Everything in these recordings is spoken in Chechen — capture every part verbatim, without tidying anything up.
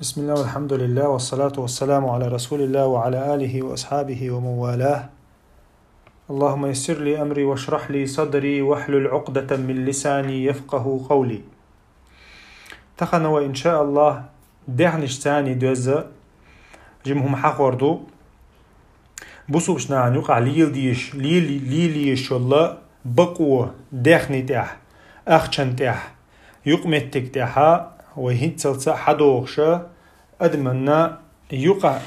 بسم الله والحمد لله والصلاة والسلام على رسول الله وعلى آله وأصحابه ومن والاه. اللهم يسر لي أمري واشرح لي صدري واحلل عقدة من لساني يفقهوا قولي. Тахан вай, иншааллахӀ, даьхнашца доьзна жима хӀума хьахор ду. Бусалба наха юкъахь леладеш, лела-, лелаеш йола бакъо даьхни тӀехь, ахчан тӀехь, юкъаметтиг тӀехь вай хӀинццалца хьадогӀуш, адамна юкъа-,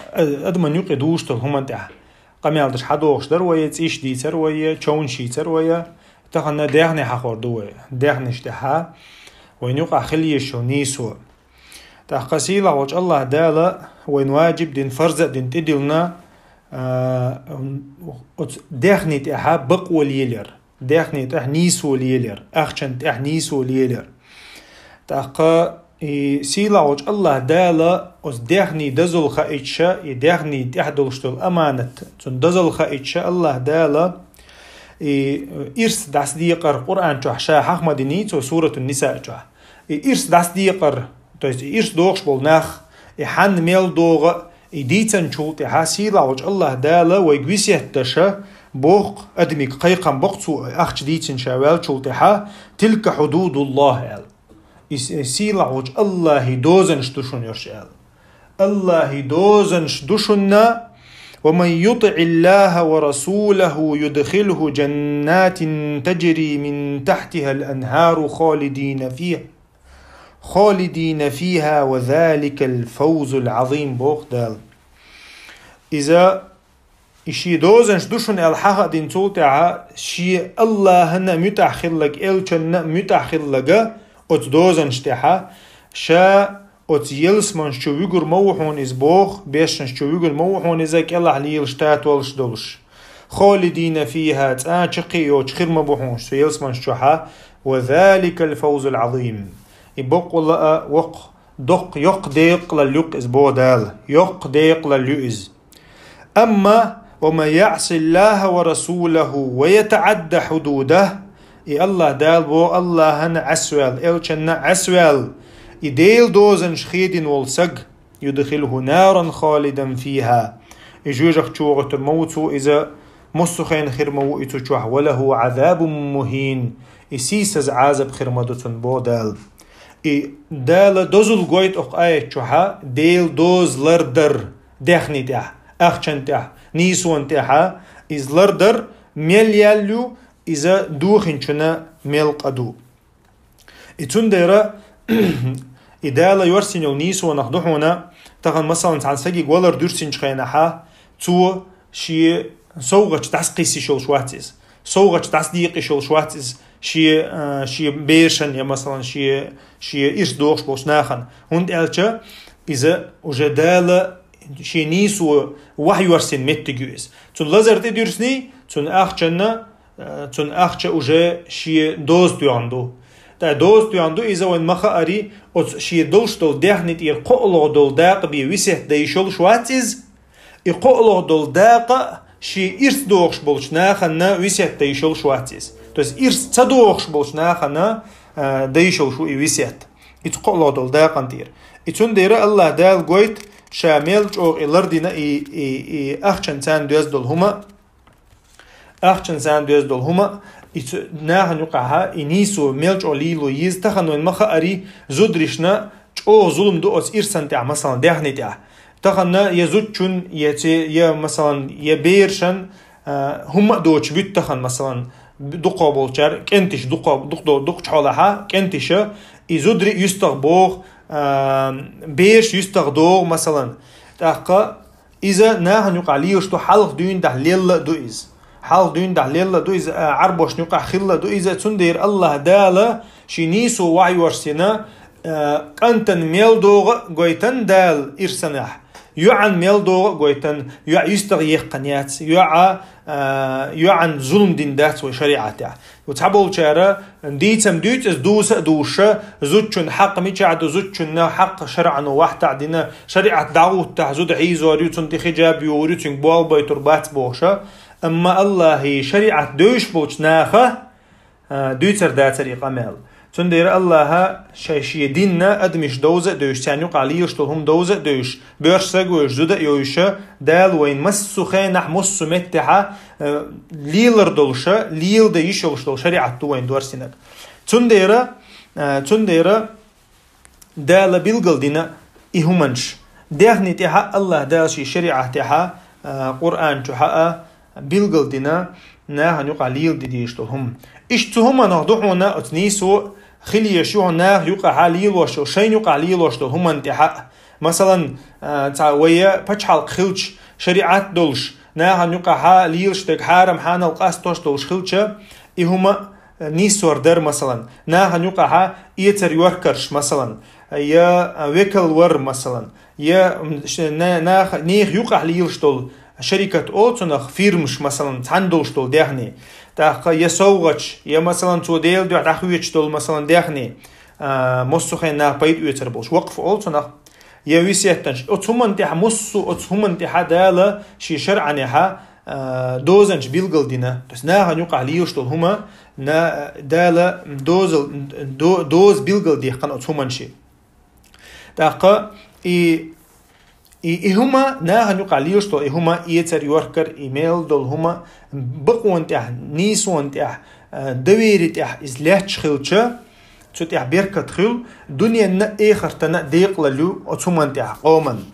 адамна юкъе дувш долу хӀуманна тӀехь къамел деш хьадогӀуш дара вай, цӀийш дийцар вай, човнаш йийцар вай. Тахан даьхни хьахор ду вай, даьхнаш тӀехь вайна юкъахь хила езаш йолу нийсо. ТӀаккха сийлахь волчу АллахӀ Дала вайна ваджиб дина, фарз а дина, тӀедиллина, а, оцу даьхни тӀехь бакъо лелар, даьхни тӀехь нийсо лелар, ахчан тӀехь нийсо лелар. ТӀаккха и сийлахь волчу АллахӀ Дала оцу даьхни дозалла хаийташ, и даьхни тӀехь долуш долу аманат, цуьнан дозалла хаийташ АллахӀ Дала и ирс дӀасадекъар Къуръан чохь ша хьахма диний цо Суратун-Ниса чохь. И ирс дӀасадекъар, то есть и ирс дохуш болу нах, и хьанна мел догӀу, и дийцинчул тӀаьхьа сийлахь волчу АллахӀ Дала вайга весет деш боху, адамига кхайкхам боккху цо, ахча дийцина ша ваьллачул тӀаьхьа: «Тилка хьудудуллахӀ», – аьлла. И с-, сийлахь волчу АллахӀан дозанаш ду шуна ерш, аьлла. АллахӀан дозанаш ду шуна: «Ва ман ютӀиӀиллахӀа ва расулахӀу юдхилхӀу джаннатин таджри мин тахьтихӀал анхӀару халидина фихӀа, халидина фихӀа ва заликал фавзул Ӏазим», – боху Дала. Иза И шен дозанаш ду шуна аьлла хьахадинчул тӀаьхьа, шен АллахӀана муьтӀахь хилларг, элчанна муьтӀахь хилларг, оцу дозанаш тӀаьхьа, ша оцу ялсаманаш чу вуьгур ма ву хьуна иза боху, бешанаш чу вуьгур ма ву хьуна иза кӀелахь лелаш татолаш долуш. Холидина фиха, цкъа чаккхе йоцуш хир ма бу хьуна цу ялсаманаш чохьа, ва заликал фавзул Ӏазим. И боккъала а воккха, доккха, йоккха декъалалла ю-кх иза боху Дала, йоккха декъалалла ю иза. Амма, ва ман яӀсиллахӀа ва расулахӀу ва ятаӀадда хьудудахӀ, и АллахӀ Дала боху, АллахӀана Ӏаьсваьлла, элчанна Ӏаьсваьлла, и Делан дозанаш хедина волу саг, юдхилхӀу наран халидан фиха, и жоьжахати чу гӀуьттур ма ву цо иза, массо а хенахь хир ма ву и цу чохь, ва лахӀу Ӏазабун мухӀин, и сийсаза Ӏазап хир ма ду цунна боху Дала. И Дала дозалла гойту окху аят чохьа Делан доза лардар, даьхни тӀехь, ахчан тӀехь, нийсонан тӀехьа, иза лардар мел ял ю, иза дохинчунна мел къа ду. И цундела и Дала йоьрсина йолу нийсонах ду хьуна, тахана, масалан, цхьана сагиг валар дуьрсинчу хенахьа, цо шен совгӀаташ дӀасакхиссиш йолуш вац иза. СовгӀаташ дӀасадекъаш йолуш вац иза. Шен, а, шен берашан я, масалан, шен, шен ирс дохуш болчу нахана. ХӀунда аьлча иза уже Дала шен нийсо вахьйоьрсина меттиг ю иза. Цунна лазар тӀедуьрсиний, цунна ахчанна, а, цунна ахча уже шен доза тоьхна ду. ТӀаккха доза тоьхна ду иза вайн ма-хаари, оцу шен долуш долу даьхни тӀера кхоалгӀа долу дакъа бен весет дан йиш йолуш вац иза. И кхоалгӀа долу дакъа а шен ирс дохуш болчу нахана весет дан йиш йолуш вац иза. То есть ирс ца дохуш болчу нахана, а, дан йиш йолуш ву и весет. Иза кхоалгӀа долу дакъана тӀера. И цундела АллахӀ Дала гойту ша мел чӀогӀа и лардина и, и, и ахчанца доьзна долу хӀума, ахчанца доьзна долу хӀума, и цу нахана юкъахьа и нийсо мел чӀогӀа лело еза, тахана вайн ма-хаари, зударшна чӀогӀа зулам ду оцу ирсан тӀехь, масалан, даьхни тӀехь. Тахана я зудчун, я ци-, я, масалан, я берашан, а, хӀумма а доцуш буьту тахана, масалан, дукхо болчара, кӀенташ дукхо, дукхо, дукхачу хьолахьа, кӀенташа, и зударий юьстах боху, а, бераш юьстах догӀу, масалан. ТӀаккха иза нахана юкъахь лелаш ду, хьалха дуьйна дахь лелла а ду иза. Хьалха дуьйна дахь лелла а ду иза, а, Ӏарбошна юкъахь хилла а ду иза, цундела АллахӀ Дала шен нийсо вахьйоьрсина, а, кӀантана мел догӀу а гойтан Дала ирсанахь, йоӀан мел догӀу а гойтан, йоӀ юьстах еккхина яц, йоӀа, а, йоӀан зулам дина дац вай шариӀатехь. Цхьаболчара дийцам дуьйцу иза, дуса а дузуша, зудчун хьакъ мичахь ду, зудчунна хьакъ шарӀано вахьтахь дина, шариӀат дӀагӀуттахь, зуда хьийзор ю, цунна тӀе хиджаб йогӀур ю, цуьнга болх байтур бац бохуша. Амма АллахӀан шариӀат девзаш болчу наха, а, дуьйцур дацара и къамел. Цундела Аллаха шай шен динна адамаш довза а девзаш, царна юкъахь лелаш долу хӀума довза а девзаш, боьрша саг а вевзаш, зуда а йовзаш, Дала вайна массо а хенахь, массо а меттехь, э, лелар долуша, леладан йиш йолуш долу шариӀат ду вайна доссинарг. Цундела, э, цундела Дала билгалдина и хӀуманаш. Даьхни тӀехь а Аллаха Дала шен шариӀат тӀехь а, э, Къуръан чохь а, билгалдина нахана юкъахь леладан дезаш долу хӀума. Иштта цу хӀуманах ду хьуна оцу нийсо хила езаш ю хьуна наха юкъахь лелош долу, шайна юкъахь лелош долу хӀуманна тӀехь а. Масалан, а, цхьа вай пачхьалкх хилча, шариӀат долуш, нахана юкъахь лелаш дерг хьарам хьанал къастош долуш хилча, и хӀума, а, нийсор дара, масалан, нахана юкъахь эцар йоркарш, масалан, я, а, векал вар, масалан, я, м, ш-, на-, наха, нехан юкъахь лелаш долу шарикат олу цунах, фирмаш, масалан, цхьаьна долуш долу даьхни. ТӀаккха я совгӀаташ, я, масалан, цо Делан дуьхьа дӀахоьцуш долу, масалан, даьхни, а, массо а хенахь пайда оьцур болуш, вакъф олу цунах, я весеттанаш. Оцу хӀуманна тӀехь, массо а оцу хӀуманна тӀехь Дала шен шарӀанехь, а, дозанаш билгалдина. То есть нахана юкъахь лелаш долу хӀума, на-, Дала дозал-, до-, доза билгалдаьккхина оцу хӀуманна шен. ТӀаккха и, и, и хӀума, нахана юкъахь лелаш долу и хӀума, эцар йоркар, и мел долу хӀума, бакъонан тӀехь, нийсонан тӀехь, а, доверие тӀехь иза лаьтташ хилча, цу тӀехь беркат хуьлу, дуьненна а, эхартана а декъалалла ю оцу хӀуманна тӀехь къоман.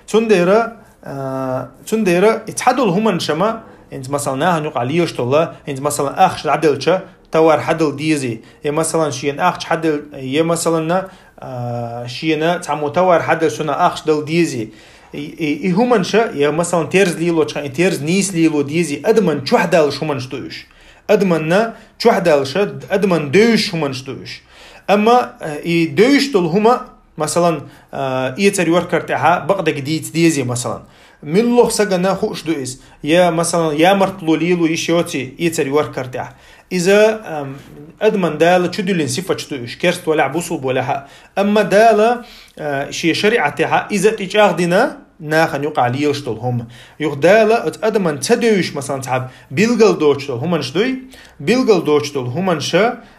Цундела, а, цундела и цхьадолу хӀуманаш ма, хӀинца, масалан, нахана юкъахь лелаш долу, хӀинца, масалан, ахча дӀаделча, товар хьадала дезий, я, масалан, шена ахча хьадал-, я, масалан, а, шена цхьаммо товар хьадала, шуна ахча дала дезий. И, и, и хӀуманаш, я, масалан, терза лелочхьан, и терза нийса лело дезий, адаман чохь далуш хӀуманаш ду уьш. Адаманна чохь далуша, адаман девзаш хӀуманаш ду уьш. Амма, а, и девзаш долу хӀума, масалан, а, эцар йоркар тӀехь бакъдерг дийца дезий, масалан. Муьлхха сагана хууш ду иза. Я, масалан, ямартло лело йиш йоций эцар йоркар тӀехь. Иза, ам, адаман Дала чудиллина сифаташ ду уьш, керста валахь а, бусулба валахь а. Амма Дала, а, шен шариӀатехь иза тӀечӀагӀдина нахана юкъахь лелаш долу хӀума. Юха Дала оцу адаман ца девзаш, масалан, цхьа билгал доцуш долу хӀуманаш дуй, билгал доцуш долу хӀуманаш,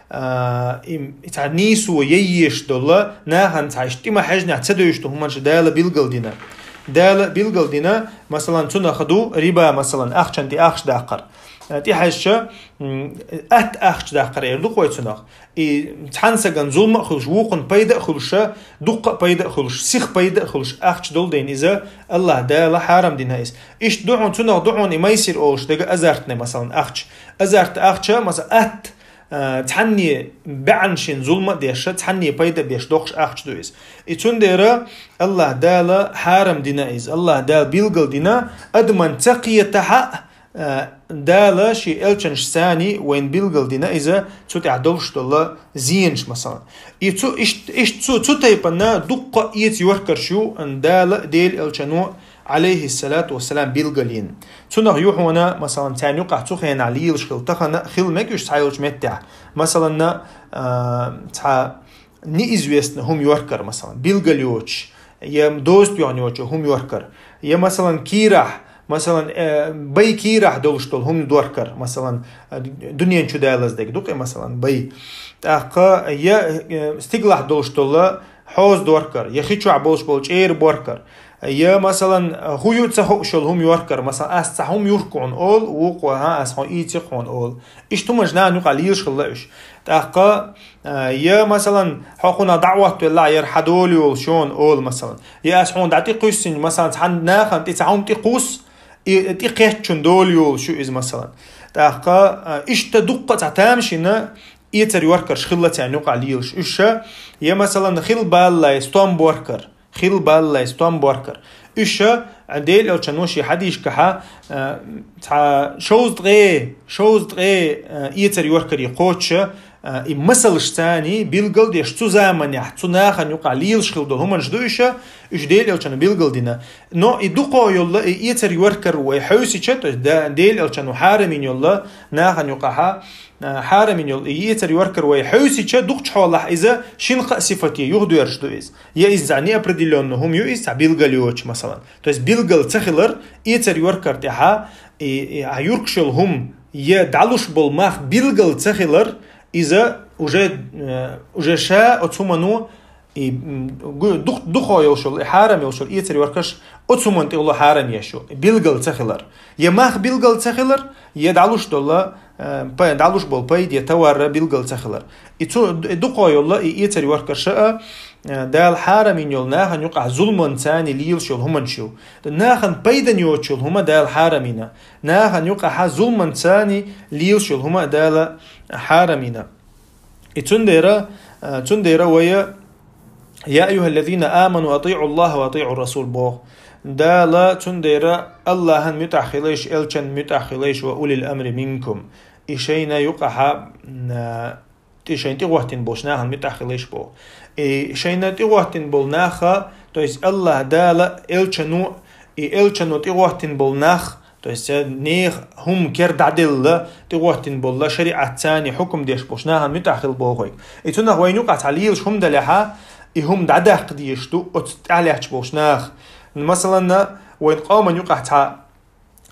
а, и, и цхьа нийсо яйеш долу, нахана цхьа иштта тӀе ма хьаьжнехь ца девзаш долу хӀуманаш Дала билгалдина. Дала билгалдина, масалан, цунах ду риба, масалан, ахчан тӀе ахча даккхар. А, тӀехьаьжча, м, атта ахча даккхар эр ду-кх вай цунах. И цхьана сагана зулма а хуьлуш, вукхунна пайда а хуьлуша, дуккха а пайда а хуьлуш, сиха пайда а хуьлуш, ахча долу дайна иза, Аллаха Дала хьарам дина иза. Иштта ду хьуна, цунах ду хьуна и майсир олуш дерг, азартни, масалан, ахча. Азарт ахча, масалан, атта, а, цхьанне баьӀна шен зулма а деш, цхьанне пайда а беш доккхуш ахча ду иза. И цундела Аллаха Дала хьарам дина иза. Аллаха Дала билгал дина, адаман ца кхетахь а, а, Дала шен элчанашца вайна билгал дина иза, цу тӀехь долуш долу зенаш, масалан. И цу, ишт-, иштта цу, цу тайпана дуккха а эца йоркарш ю Дала, Делан элчано, алейхиссалату вассалам, билгалйина. Цунах ю хьуна, масалан, царна юкъахь цу хенахь лелаш хила, тахана а хила мега уьш цхьайолчу меттехь. Масалан, а, цхьа неизвестно хӀума йоркар, масалан, билгал йоцуш, я доза тоьхна йоцуш хӀума йоркар, я, масалан, кийрахь, масалан, э, бай кийрахь долуш долу хӀума доркар, масалан, э, дуьнен чу далаза дерг ду-кх, масалан, бай. ТӀаккха я, э, стигалахь долуш долу хьоза доркар, я хи чохь болуш болу чӀера боркар, я, масалан, хӀун ю ца хууш йолу хӀума йоркар, масалан, ас цхьа хӀума юркъа хьуна олу, вукхо, хӀа, ас хьуна ийци-кх хьуна олу. Иштта хӀуманаш нахана юкъахь лелаш хилла уьш. ТӀаккха, а, я, масалан, хьо кхунах дӀа а хӀоттавелла, яра хьан дола йолуш ю хьуна олу, масалан. Я ас хьуна дӀа тӀекхуьссина, масалан, цхьана нахана тӀе цхьа хӀума тӀекхуссу, и тӀекхеттачун дола йолуш ю иза, масалан. ТӀаккха, а, иштта дуккха а цхьа тамашийна эцар йоркарш хилла царна юкъахь лелаш. Уьш, я, масалан, хила баллалц стом боркар. Хила баллалц стом боркар. Уьш, а, Делан элчано шен хьадисашкахь, а, цхьа шовзткъе, шовзткъе, а, эцар йоркаре кхочуш, а, и масалшца билгал деш, цу заманехь, цу нахана юкъахь лелаш хила долу хӀуманаш ду уьш, уьш Делан элчано билгал дина. Но и дукха йолу и эцар йоркар вай хьовсича, то есть да, Делан элчано хьарамйина йолу нахана юкъахь, а, хьарамйина йолу и эцар йоркар вай хьовсича, дукхачу хьолахь иза шина-кхаа сифате юхадоьрзуш ду иза. Я иза цхьа неопределённо хӀума ю иза, цхьа билгал йоцуш, масалан. То есть билгал ца хилар, эцар йоркар тӀехь, и, и, а юркъаш йолу хӀума, я дӀалуш болу мах билгал ца хилар, Иза уже, э, уже ша оцу хӀумано, и, м, гу-, дух-, духо йолуш йолу, и хьарам йолуш йолу эцар йохкаш оцу хӀуманна тӀехула хьарам еш ю, и билгал ца хилар. Я мах билгал ца хилар, я дӀалуш долу, э, па-, дӀалуш болу пайда, я товар билгал ца хилар. И цу, и духо йолу, и эцар йохкаш а, э, Дала хьарам йина йолу нахана юкъахь зулманца лелаш йолу хӀуманаш ю. Нахана пайдана йоцуш йолу хӀума Дала хьарам йина. Нахана юкъахь зулманца лелаш йолу хӀума Дала хьарам йина. И цундела, э, цундела вай, «Я айюхаллазина аману атиӀу Аллаха ва атиӀу Расул», боху. Дала цундела Аллахьан муьтӀахь хилайш, элчан муьтӀахь хилайш, «ва улил амри минкум». И шайна юкъахь, э, тӀе-, шайна тӀехӀоттина болчу нахана муьтӀахь хилайш боху. И шайна тӀехӀоттина болу наха, то есть Аллах Дала, элчано, и элчано тӀехӀоттина болу нах, то есть, э, нехан хӀума кер дӀаделла, тӀехӀоттина болла, шариӀатца хьукам деш болчу нахана муьтӀахь хила боху вай. И цунах вайна юкъахь цхьа лелаш хӀума далехь, и хӀума дӀадаккха дезаш ду оцу тӀаьхьалаьтташ болчу наха. Масалан, вайн къоман юкъахь цхьа,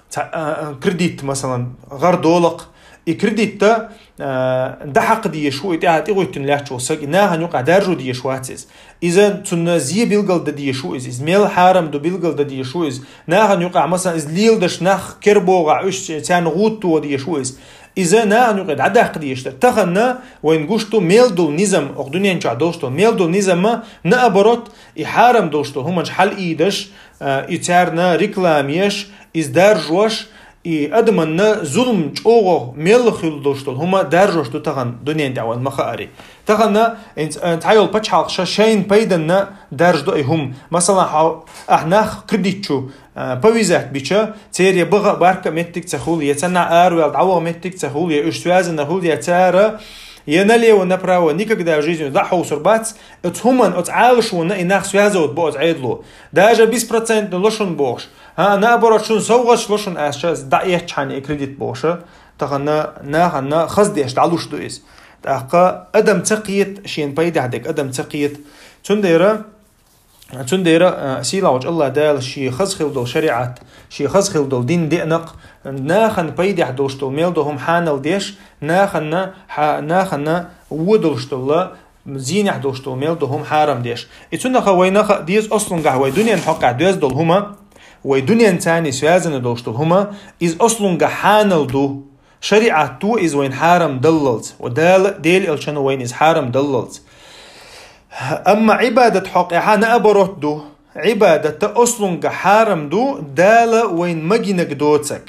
цхьа, а, а, кредит, масалан, гӀар долакх, и кредитта, а, дӀахьакха дезаш ву, и тӀаьхьа тӀехӀоттина лаьтташ волу саг, и нахана юкъахь даржо дезаш вац иза. Иза цунна зе билгал дан дезаш ву иза. Иза мел хьарам ду билгал дан дезаш ву иза. Нахана юкъахь, масалан, иза леладеш нах кер богӀахь, уьш царна гӀутту дезаш ву иза. Иза нахана юкъе дӀадаккха дезаш дара. Тахана вайна гуш ду мел долу низам, окху дуьнен чохь долуш долу мел долу низам, наоборот, и хьарам долуш долу хӀуманаш хьалаийдеш, а, и царна реклама еш, иза даржош, и адаманна зулам чӀогӀа мел хила долуш долу хӀума даржош ду тахана дуьнен тӀехь вайна ма хаари. Тахана ин ц-, ин цхьайолу пачхьалкхаша шайна пайданна даржадо и хӀума. Масалан, хьо, ахь нах кредит чу, а, повязать бича, церан я баха а барка а меттиг ца хуьлу, я царна араваьлла дӀаваха меттиг ца хуьлу, я уьш связана хуьлу, я цара, я налево-направо никогда в жизни дӀахьовсур бац, оцу хӀуманна, оцу Ӏалашонна и нах связывать бо оцу Ӏедало. Даже беспроцентный ло шуна бохуш. ХӀа, наоборот, шуна совгӀаташ ло шуна аьлча, дӀаэцчхьана и кредит бохуша, тахана нахана хаза деш дӀалуш ду иза. ТӀаккха адам ца кхета, шена пайдехь дерг адам ца кхета. Цундела, цундела, а, сийлахьчу Аллах Дала шен хаза хила долу шариӀат, шен хаза хила долу дин деанакх, нахана пайдехь долуш долу мел долу хӀума хьанал деш, нахана, хьа-, нахана вон долуш долу, зийнехь долуш долу мел долу хӀума хьарам деш. И цунах вайна хаа деза, ослунгахь вай дуьнен хьокъехь доьзна долу хӀума, вай дуьненца связана долуш долу хӀума, иза ослунгахь хьанал ду. ШариӀато иза вайна хьарам даллалц, ва Дала, Делан элчано вайна иза хьарам даллалц. Амма Ӏибадат хьокъехь наоборот ду. Ӏибадат ослунгахь хьарам ду, Дала вайна магийнарг доцург.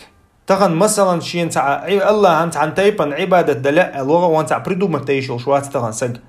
Тахана, масалан, шена цхьа Ӏи-, Аллахьан цхьана тайпана Ӏибадат дан лаьа аьлла, ваха ван цхьа придумать дайш йолуш вац тахана саг.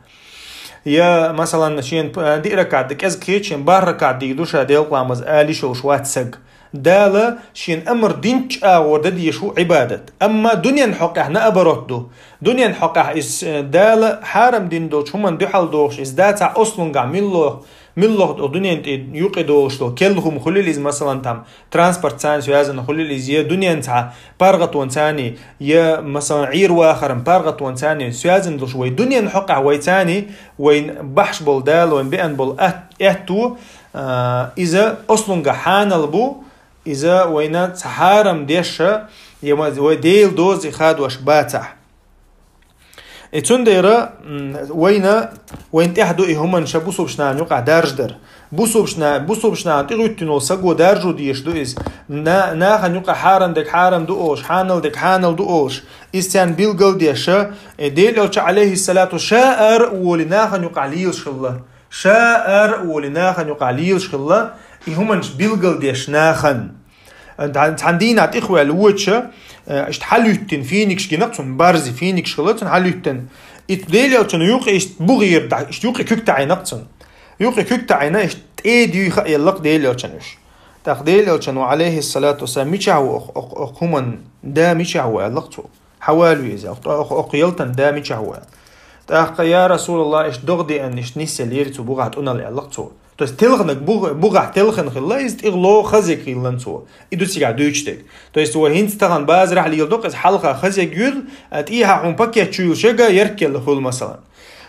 Я, масалан, шена п-, диъ ракаӀат дан кӀезиг хета, шена бархӀ ракаӀат дийр ду ша делкъа ламаз ала йиш йолуш вац саг. Дала шена амар динчу агӀор дан дезаш ву Ӏибадат. Амма дуьнен хьокъехь наоборот ду. Дуьнен хьокъехь иза, э, Дала хьарам дина долчу хӀуманна дуьхьал дохуш, иза дацахь ослунгахь миллох, миллох дуьнен тӀе юкъе долуш долу керла хӀума хуьлийла иза, масалан, там, транспортца связана хуьлийла иза, я дуьненца паргӀатонца, я, масалан, Ӏийр вахаран паргӀатонца связана долуш вай дуьнен хьокъехь вайца, вайна бахьаш болу Дала, вайна беана болу ат-, аьтто, а, иза ослунгахь хьанал бу, иза вайна цхьа хьарам деш, я ма-, вай Делан доза хадош бацахь. И цундела, м, вайна, вайна тӀехь ду и хӀуманаш бусалбачу нахана юкъахь даржадар. Бусалбачу на-, бусалбачу нахана тӀехӀуьттина волу саго даржо дезаш ду иза. На-, нахана юкъахь хьарам дерг хьарам ду олуш, хьанал дерг хьанал ду олуш. Иза царна билгал деш, э, Делан элча, алейхиссалату, ша ара а волий, нахана юкъахь лелаш хилла. Ша ара а волий, нахана юкъахь лелаш хилла, и хӀуманаш билгал деш нахана. Цхьана, цхьана дийнахь тӀехваьлла воча, э, иштта хьалуьттина финикаш гинакх цунна, барзи финикаш хилла цунна хьалуьттина. И Делан элчано юкъе иштта бугӀийра, иштта юкъе куьг таӀийнакх цунна. Юкъе куьг таӀийна, иштта тӀе дуьйха а еллакх Делан элчано уьш. ТӀаккха Делан элчано, алейхиссалату вассалам, мичахь ву окх-, окх-, окх хӀуманна да, мичахь ву аьллакх цо. Хьавалаве иза, окх-, окх-, окх ялтан да мичахь ву аьлла. ТӀаккха, я Расулаллах, иштта догӀа деана, иштта нисъеллера цу бугӀахь тӀунал аьллакх цо. То есть телханаг бугӀ-, бугӀахь телхана хилла, иза тӀехула хазаг хилла цо. И ду цигахь дуьйцуш дерг. То есть вай хӀинца тахана базарахь леладо-кх иза, хьалха хазаг юьллу, а, тӀехьа хьуна пакет чу юьллуш яга, яркелла хуьлу, масалан.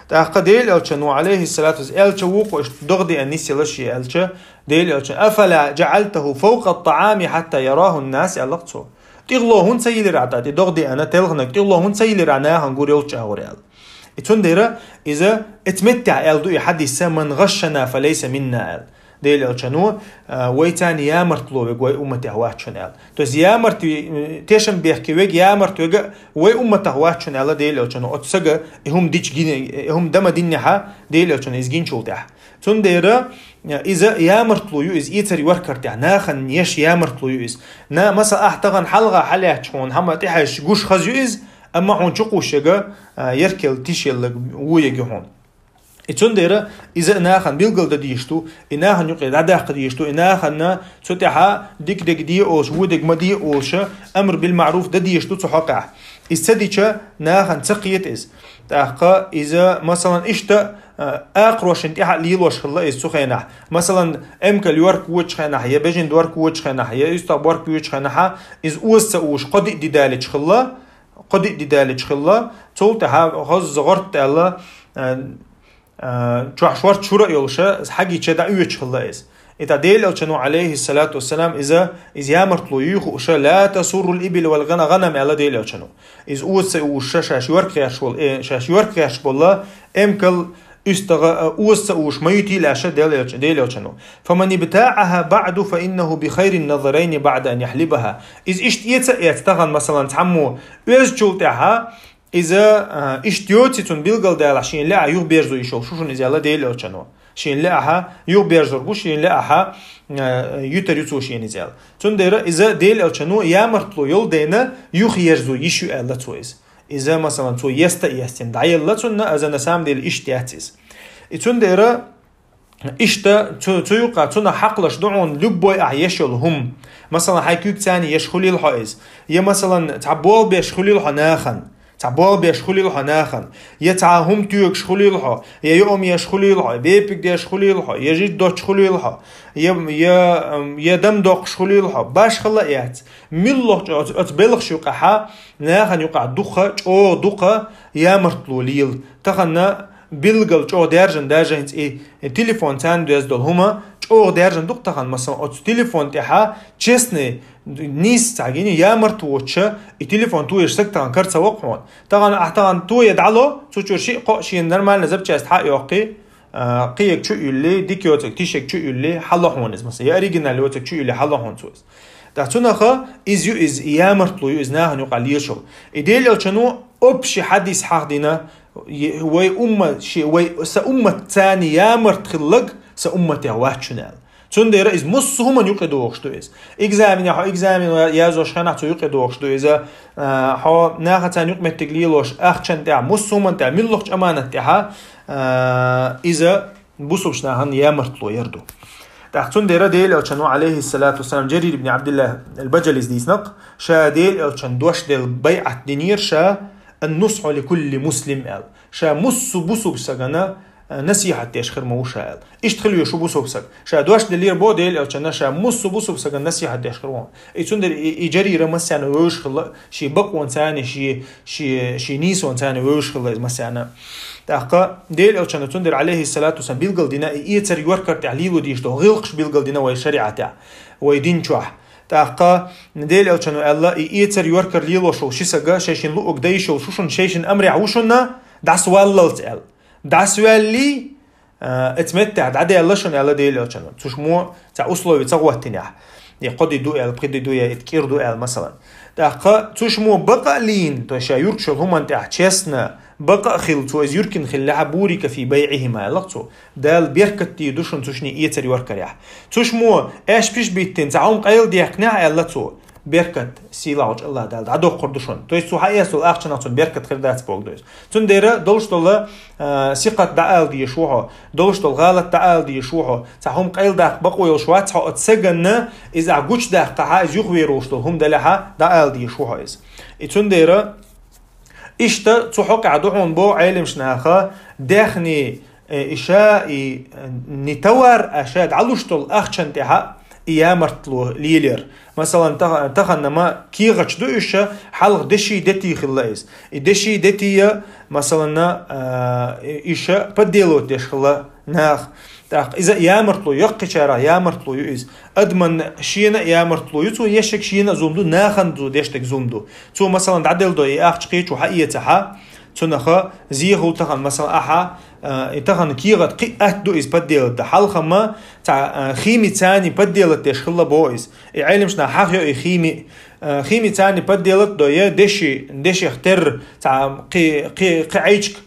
ТӀаккха Делан элчано, алейхиссалату вассалам, элча ву-кх иштта догӀа деана нисъелла шен аьлча, Делан элчано: «Афала джа'алтаху фавкъа ат-та'ами хьатта яраху ан-нас», аьллакх цо. ТӀехула хӀунда ца йиллира ахь тӀе догӀа деана, телханаг тӀехула хӀунда ца йиллира ахь нахана гур йолчу агӀор аьлла. Цундера иза эцметтехь аьлла ду и хьадисса: «Ман гӀашшана, фа лайса минна», аьлла. Дела элчано, а, вайцарна ямартло верг вай умматех вац шуна аьлла. То есть ямарт, э, тешам бехке верг, ямарт верг вай умматах вац шуна аьлла Дела элчано. Оцу сага и хӀума дича гина, и хӀума дан ма диннехьа Дела элчано иза гинчул тӀаьхьа. Цундера, э, иза ямартло ю иза, эцар йоркар тӀехь нахана еш ямартло ю иза. На, масала, ахь тахана хьалха хьалаьттачу хьуна хӀума тӀехьаьжча гуш хаза ю иза, амма хьуна чукхуш яга, а, яркел тишеллаг ву яги хьуна. И цундера иза нахана билгал дан дийш ду, и нахана юкъе дӀадаккха дийш ду, и нахана цу тӀехьа дика дерг де олуш, ву дерг ма де олуш, амр бил маъруф дан дийш ду цу хьокъехь. Иза ца дича, нахана ца кхета иза. ТӀаккха иза, масалан, иштта, а, акхарошна тӀехьа лелош хилла иза цу хенахь. Масалан, эмкал йорк вочу хенахь, я бежин дорк вочу хенахь, я уьстагӀ борк вочу хенахьа, иза оза ца уш, кхо-диъ ди далича хилла, кхо-диъ ди далича хилла, цул тӀаьхьа хозза гӀорт аьлла, а, а, чохь шорт шура а йолуша, хьагича дӀа оьцуш хилла иза. И тӀа Дела элчано, алейхиссалату вассалам, иза, иза ямартло юй хууша: «Ла тасуррул ибил вал гана-, гӀанам», аьлла Дела элчано. Иза оза ца уша шаьш йорк гӀерш волу, э, шаьш йорк гӀерш болла, эмкал уьстагӀа, а, оза ца уш ма ютийла аша Дела элча-, Дела элчано. «Фаман ибтаъаха баъду, фа иннаху би хайрин назарайни баъда ан яхлибаха». Иза иштта эца а эца тахана, масалан, цхьаммо оьзучул тӀаьхьа, иза, а, иштта йоций цунна билгал далахь, шена лаьа юхаберзо йиш йолу шу шуна иза аьлла Дела элчано. Шена лаьа юхаберзор бу, шена лаьа, а, ютар ю цо шена иза аьлла. Цундела иза Дела элчано ямартло йолу дена юхаерзо йиш ю аьлла цо иза. Иза, масалан, цо еста а естина, дӀаелла цунна, аза на самом деле иштта яц иза. И цундела иштта цу, цу юкъа, цунах хьакхалаш ду хьуна любой ахь еш йолу хӀума. Масалан, хьайн куьг царна еш хуьлийла хьо иза. Я, масалан, цхьа болх беш хуьлийла хьо нахана. Цхьа болх беш хуьлийла хьо нахана. Я цхьа хӀума тоьгуш хуьлийла хьо. Я юург еш хуьлийла хьо. Бепиг деш хуьлийла хьо. Я жид доцуш хуьлийла хьо. Я, я, я дам доккхуш хуьлийла хьо. Башхалла а яц. Миллахчу оцу, оцу белхаш юкъахьа, нахана юкъахь дукха, чӀогӀа дукха ямартло лела. Тахана билгал чӀогӀа даьржина, даже хӀинца и, и телефон царна доьзна долу хӀума чӀогӀа даьржина ду-кх тахана, масалан, оцу телефон тӀехьа честный, нийса цхьа гина, ямарт воцуша, и телефон тоеш саг тахана кара ца воккху хьуна. Тахана ахь тахана тоя дӀало, цу чуьра шиъ-кхоъ шена нормально запчасть хьа а йоккхий, а, кхиерг чу а юьллий, дика йоцург тишерг чу а юьллий, хьало хьуна иза, масалан, я оригинал йоцург чу а юьллий, хьало хьуна цо иза. ТӀаккха цунах иза ю иза, и ямартло ю иза нахана юкъахь лелаш йолу. И Дела элчано общий хьадис хьахдина, е-, вай умма-, ши-, вай са уммат царна ямарт хилларг са умматех вац шуна аьлла. Цундела иза муссу хӀуманна юкъа догӀуш ду иза. Экзаменехь хьо экзамен язъеш хенахь цу юкъа догӀуш ду иза. А, хьо нахаца юкъаметтиг лелош ахчанна тӀехь, муссу хӀуманна тӀехь, миллахчу аманат тӀехьа, а, иза бусулбачу нахана ямартло яр ду. ТӀаккха цундела Дела элчано, алейхиссалату вассалам, Джарир ибн Абдуллах ал-Баджалис дийцинарг, ша Дела элчан дош делла байӀат динера ша: «Ан-нусхьу ли кулли муслим», аьлла. Ша муссу бусулба сагана, а, насихьат деш хир ма ву ша аьлла. Иштта хила веза шу бусулба саг. Ша дош деллера бо Дела элчана, ша муссу бусулба сагана насихьат деш хир ву. И цундела и, и Джарира массарна вевзаш хилла, шен бакъонца а, шен, шен, шен нийсонца а вевзаш хилла иза массарна. ТӀаккха Дела элчано цундела, алейхиссалату вассалам, билгал дина, и эцар йоркар тӀехь лело дийш долу гӀиллакхаш билгал дина вай шариӀатехь, вай дин чохь. ТӀаккха Дела элчано аьлла, и эцар йоркар лелош волу ши сага, шайшин луъург дан йиш йолу шу шуна шайшин амрехь ву шуна, дӀасаваллалц аьлла. ДӀасаваьллий, а, эца меттехь дӀадаьлла шуна аьлла Дела элчано. Цу шумо цхьа условие ца хӀоттинехь. Я кхо ди ду аьлла, пхи ди ду, я итт кӀира ду аьлла, масалан. ТӀаккха цу шумо бакъ а лийна, то есть ша юркаш йолу хӀуманна тӀехь честно, бакъ а хилла, цо иза юркина хиллехь, «Бурика фи байӀихима», аьлла цо. Дала беркат дийр ду шуна цу шинийн эцар йоркарехь. Цу шумо аьш-пиш биттина, цхьа хӀума къайладаьккхинехь, аьлла цо. Беркат, сийлахьчу АллахӀ Дала дӀадоккхур ду шуна. То есть цо хьаэцна долу ахчанах цунна беркат хир дац боху, то есть. Цундела долуш долу, а, сикхат дӀаала дезаш ву хьо, долуш долу гӀалат дӀаала дезаш ву хьо, цхьа хӀума къайладаккха бакъо йолуш вац хьо оцу саганна, иза ахь гучудаккхахьа, иза юхавер волуш долу хӀума делахьа, дӀаала дезаш ву хьо иза. И цундела иштта цу хьокъехь ду хьуна боху Ӏелимаш наха, даьхни, э, и ша, и, э, не товар, а ша дӀалуш долу ахчанна тӀехьа и ямартло лелар. Масалан, таха-, тахана ма кехаташ ду уьш, хьалха деши дети хилла иза. И деши дети, масалан, э, и ша подделывать деш хилла нах. ТӀаккха иза ямартло йоккхачарах ямартло ю иза. Адаман шена а ямартло ю, цо ешшаг шена а зулам ду, нахана цо дешдаг зулам ду. Цо, масалан, дӀаделла до и ахча кхечо хьаэцахьа, Цунах зе хул тахан, масала, ахьа, э, и тахан кехат кхы атта ду из подделать да. Хьалха-м цхьа, э, химицани подделать деш хилла боху из. И Ӏеламнаха хьахайо и хими, э, химицани подделать до, я деши, дешех терра, цхьа кхы, кхы, кхы Ӏайчка,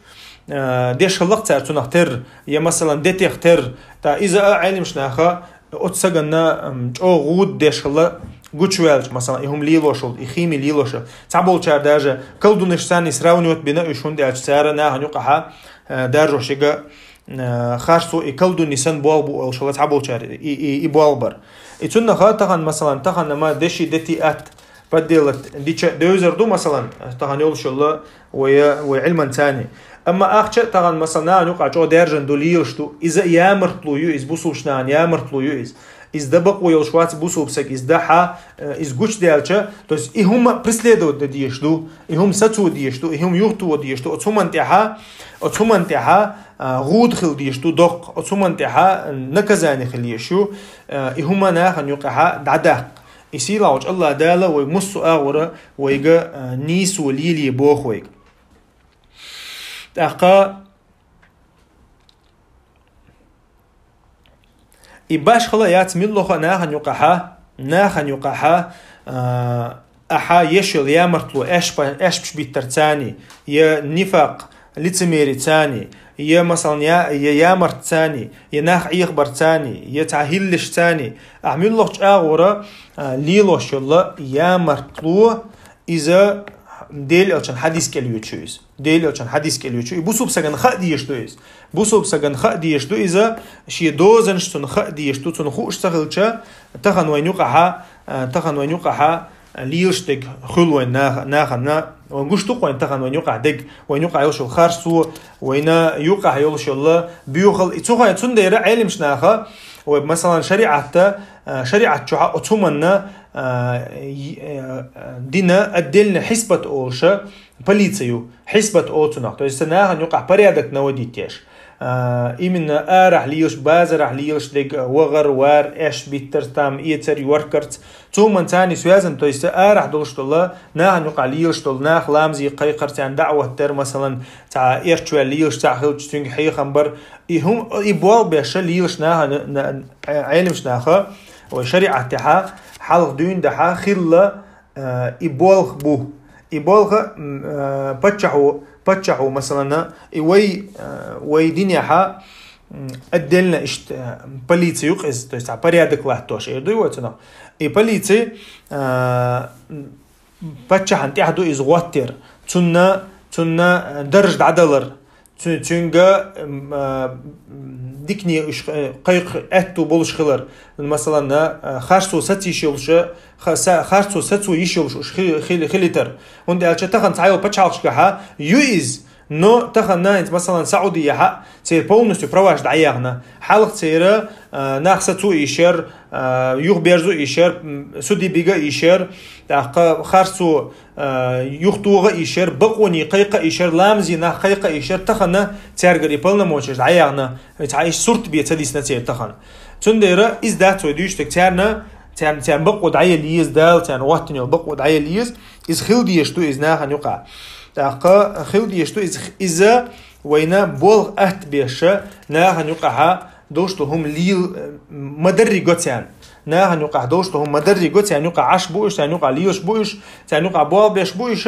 э, деш хилла-кх цара цунах терра, я, масала, детех терра. ТӀаккха иза а Ӏеламнаха оцу саганна, м, чӀогӀа гӀуда деш хилла гучуваьлча, масала, и хӀума лелош хилла, и хими лелош хилла. Цхьаболчара даже колдунашцани сравнивать бина уьш, хӀунда аьлча цара нахана юкъахьа, э, даржош яга, э, харцо и колдуньи санна болх бу олуш хилла цхьаболчара и, и, и болх бар. И цунах тахан, масала, тахан ма деши дети атта подделать дича девзар ду, масала, тахан йолуш йолу вай, вай Ӏилманцани. Амма ахча а тахан, масала, нахана юкъахь чӀогӀа даьржина ду, лелаш ду. Иза ямартло ю, иза бусулба нахана ямартло ю иза. Иза дан бакъо йолуш вац бусулба саг, иза дан хьа, э, иза гучудаьлча, то есть и хӀума преследовать дан дезаш ду, и хӀума сацо дезаш ду, и хӀума юхатоха дезаш ду. Оцу хӀуманна тӀехьа, оцу хӀуманна тӀехьа, а, гӀуда хила дезаш ду доккха, оцу хӀуманна тӀехьа наказание хила езаш ю, э, и хӀума нахана юкъахьа дӀадаккха. И сийлахьчу АллахӀ Дала вай массо а агӀора вайга, а, нийсо лелае боху вайга. ТӀаккха и башхала яц муьлхха а нахана юкъахьа, нахана юкъахьа, а, ахьа еш йолу ямартло аьшпа-, аьшпаш биттарцани, я нифакъ, лицемерицани, я, масала, я, я ямартцани, я нах Ӏехабарцани, я цхьа хӀиллашцани, ахьа муьлххачу агӀора, а, лелош йолу ямартло, иза Делан Элчан хьадис кӀел йоьдуш ю иза. Делан Элчан хьадис кӀел йоьдуш ю. И бусулба сагана хаа дезаш ду иза. Бусулба сагана хаа дезаш ду иза, шен дозанаш цунна хаа дезаш ду, цунна хууш ца хилча, тахан вайн юкъахьа, а, тахан вайн юкъахьа лелаш дерг хуьлу вайн наха-, нахана. Вайн гуш ду-кх вайн тахан вайн юкъахь дерг, вайн юкъахь йолуш йолу харцо, вайна юкъахь йолуш йолу боьхалла. И цу хьайн цундела Ӏеламнаха, вай, масала, шариӀатта, а, шариӀат чохьа оцу хӀуманна, а, и, а, дина отдельно хьисбат олуша полицию, хьисбат олу цунах. То есть нахана юкъахь порядок наводить еш. А, именно арахь лелаш, базарахь лелаш дерг, вахар, вар, аьшпаш биттарца, там, эцар, йоркарца. Цу хӀуманцани связан, то есть арахь долуш долу, нахана юкъахь лелаш долу, нах ламазе кхайкхар, царна даӀват дар, масала, цхьа эрчаваьлла лелаш цхьаъ хилча, цуьнга хьехам бар. И хӀум-, и болх беш лелаш нахана, на-, Ӏеламнаха, вай шариӀат тӀехьа, хьалха дуьйна дахьа хилла, э, и болх бу. И болх, м, э, паччахьо, паччахьо, масала, и вай, э, вай динехьа, м, отдельно иштта, э, полици ю-кх иза, то есть, а, порядок латтош, эр ду вай цунах. И полици, э, паччахьна тӀехь ду иза гӀоттар. Цунна, цунна, э, дарж дӀадалар. Цу-, цуьнга, м, а, м, дикане уьш, э, кхайкха аьтту болуш хилар. Масалан, а, харцо саца йиш йолуша, ха-, са-, харцо сацо йиш йолуш уьш хи-, хили-, хилитар. ХӀунда аьлча тахана цхьайолу пачхьалкхашкахьа ю иза, но тахана, хӀинца, масалан, Саудияхьа церан полностью праваш дӀаяхна. Хьалха церан, а, нах сацо йиш яр, а, юхаберзо йиш яр, м, суде бига йиш яр, тӀаккха харцо а, юхатоха а йиш яр, бакъоне кхайкха а йиш яр, ламазе нах кхайкха а йиш яр, тахана цаьргара и полномочеш дӀаяхна, цхьа иштта сурт бен ца дисна церан тахана. Цундела иза дац вай дуьйцуш дерг, царна, царна, царна бакъо дӀаяла еза, Дала царна хӀоттийна йолу бакъо дӀаяла еза, иза хила дезаш ду иза нахана юкъахь. ТӀаккха хила дезаш ду иза, иза вайна болх атта беша нахана юкъахьа долуш ду хӀума лийла, э, ма-дарри го царна. Нахана юкъахь долуш ду хӀума ма-дарри го, царна юкъахь Ӏаш бу уьш, царна юкъахь лелаш бу уьш, царна юкъахь болх беш бу уьш,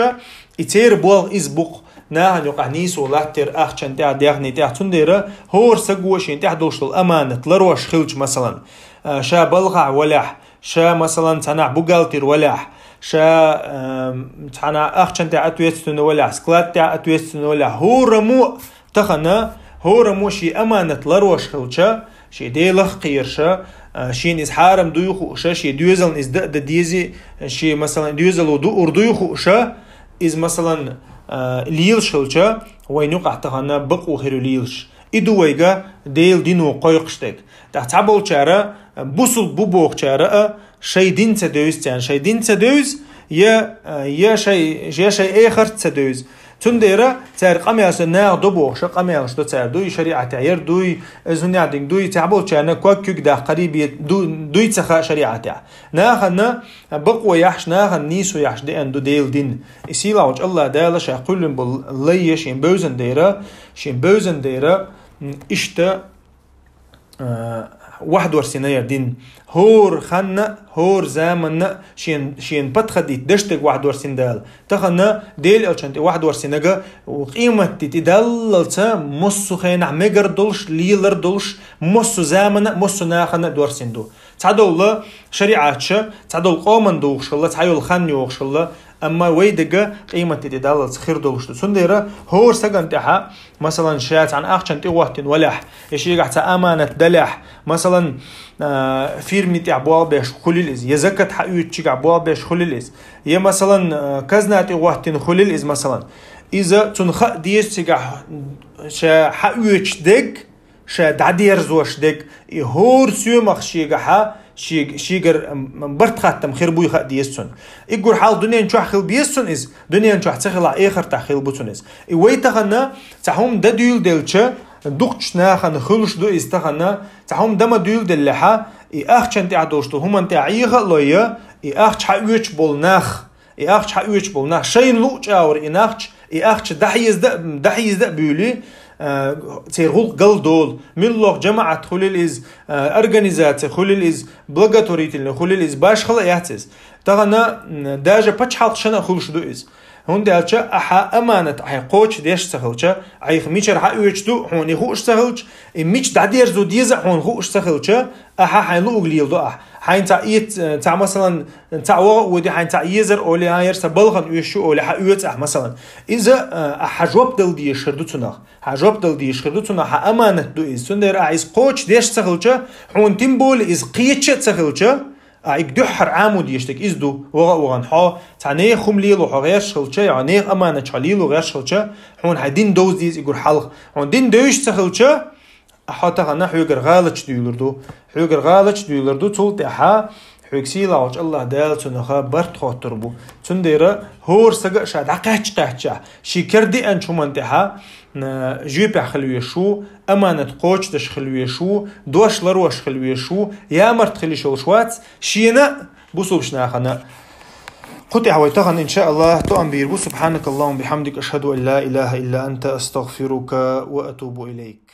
и церан болх иза бу-кх. Нахана юкъахь нийсо латтар ахчан тӀехь, дехний тӀехь, цундела хӀора саго шен тӀехь долуш долу аманат ларош хилча, масалан, а, ша балхахь валахь, ша, масалан, цхьанахь бухгалтер валахь, ша, а, цхьанахь ахчан тӀехь ответственный валахь, склад тӀехь ответственный валахь, хӀораммо Тахана хӀораммо шен аманат ларош хилча, шен Делах кхерша, а, шена иза хьарам дуй хууша, шен доьзална иза дан а дан дези, шен, масалан, доьзало дуур дуй хууша, иза, масалан, а, лелаш хилча, вайн юкъахь тахана бакъо хир ю лелаш. И ду вайга Делан дино кхойкхуш дерг. ТӀаккха цхьаболчара, а, бусулба бу бохучара а, шайн дин ца девза царна, шайн дин ца девза, я, я шайн, я шайн эхарт ца девза. Цундера цара къамаьлаш, наха до бохуш къамаьлаш до цара, дуй шариӀатехь, яр дуй, из хӀун яхь динг дуй, цхьаболчарна ког куьг даккхарий бе-, ду-, дуй ца хаьа шариӀатехь. Нахана бакъо яхьаш, нахана нийсо яхьаш деана ду Делан дин. И сийлахьчу Аллах Дала ша кхоьллина болу лай шен бевзан дера, шен бевзан дера, м, иштта, а, вахдорсина яр дин. ХӀора ханна, хӀора заманна шен, шен подходить деш дерг вахдорсина Дала. Тахана Делан элчан тӀе вахдорсинарг къематди тӀе даллалца массо а хенахь мегар долуш, лелар долуш, массо а заманна, массо а нахана дорсина ду. Цхьадолу шариӀатча, цхьадолу къоман духуш хилла, цхьайолу хан йохуш хилла, амма вай дерг къематди тӀе даллалца хир долуш ду. Цундела хӀора сагана тӀехьа, масалан, ша цхьана ахчана тӀе гӀоттина валахь, я шегахь цхьа аманат далахь, масалан, а, фирми тӀехь болх беш хуьлил иза, я закат хьаоьцучигахь болх беш хуьлил иза, я, масалан, а, казна тӀе гӀоттина хуьлил иза, масалан. Иза цунна хаа деза цигахь ша хьаоьцуш дерг, ша дӀадерзош дерг, и хӀора соьмах шегахьа, шег-, шегара, м, барт-хаттам хир буй хаа деза цунна. И гур хьал дуьнен чохь хила беза цунна иза, дуьнен чохь ца хилахь, эхартахь хила бу цунна иза. И вай тахана цхьа хӀума дан дуьйладелча, дукхачу нахана хуьлуш ду иза тахана, цхьа хӀума дан ма дуьйладеллехьа, и ахчана тӀехь долуш ду, хӀуманна тӀехь Ӏеха а лой, и ахча хьаоьцуш болу нах, и ахча хьаоьцуш болу нах, шайна луъу чӀагӀара и нахча, и ахча дӀахьезда, дӀахьезда а буьйлий, а, церан гӀуллакх галдолу. Муьлхха жамаӀат хуьлил иза, а, организация хуьлил иза, благотворительный хуьлил иза, башхала а яц иза. Тахана, м, даже пачхьалкхашна а хуьлуш ду иза. ХӀунда аьлча ахьа аманат ахьа кхочушдеш ца хилча, айхьа мичара хьаоьцуш ду, хьуна и хууш ца хилча, и мича дӀадерзо деза а хьуна хууш ца хилча, ахьа хьайн луъуг леладо ахь. Хьайн цхьа эц-, цхьа, масалан, цхьа вогӀа а воьду, хьайн цхьа езар олий, а, яр сан балхана оьшуш ю олий, хьаоьцу ахь, масалан. Иза, а, ахьа жоп дала дезаш хир ду цунах. Хьан жоп дала дезаш хир ду цунах, хьан аманат ду иза. Цундела ахьа иза кхочушдеш ца хилча, хьуна тем более иза кхеташ а ца хилча, а, и дуьххьара Ӏамо дезаш дерг иза ду. ВогӀа а вогӀана хьо, цхьа нехан хӀума лело хьо гӀерташ хилча, я нехан аманат хьо лело гӀерташ хилча, хьуна хьайн дин довза деза и гур хьалха. Хьуна дин девзаш ца хилча, хьо тахана хьоьгара гӀалаташ дуьйлур ду. Хьоьгара гӀалаташ дуьйлур ду, цул тӀаьхьа хьоьга сийлахьчу Аллах Дала цунах барт хоттур бу. Цундела хӀора сага а ша дӀакхаьчча-кхаьчча, шен кара деанчу хӀуманна тӀехьа, м, жоьпехь хила везаш ву, аманат кхочушдеш хила везаш ву, дош ларъеш хила везаш ву, ямарта хила йиш йолуш вац, шена а, бусулбачу нахана а. Кху тӀехь вай тахана, иншааллах, тоам бийр бу. سبحانك اللهم وبحمدك، أشهد أن لا إله إلا أنت، أستغفرك وأتوب إليك.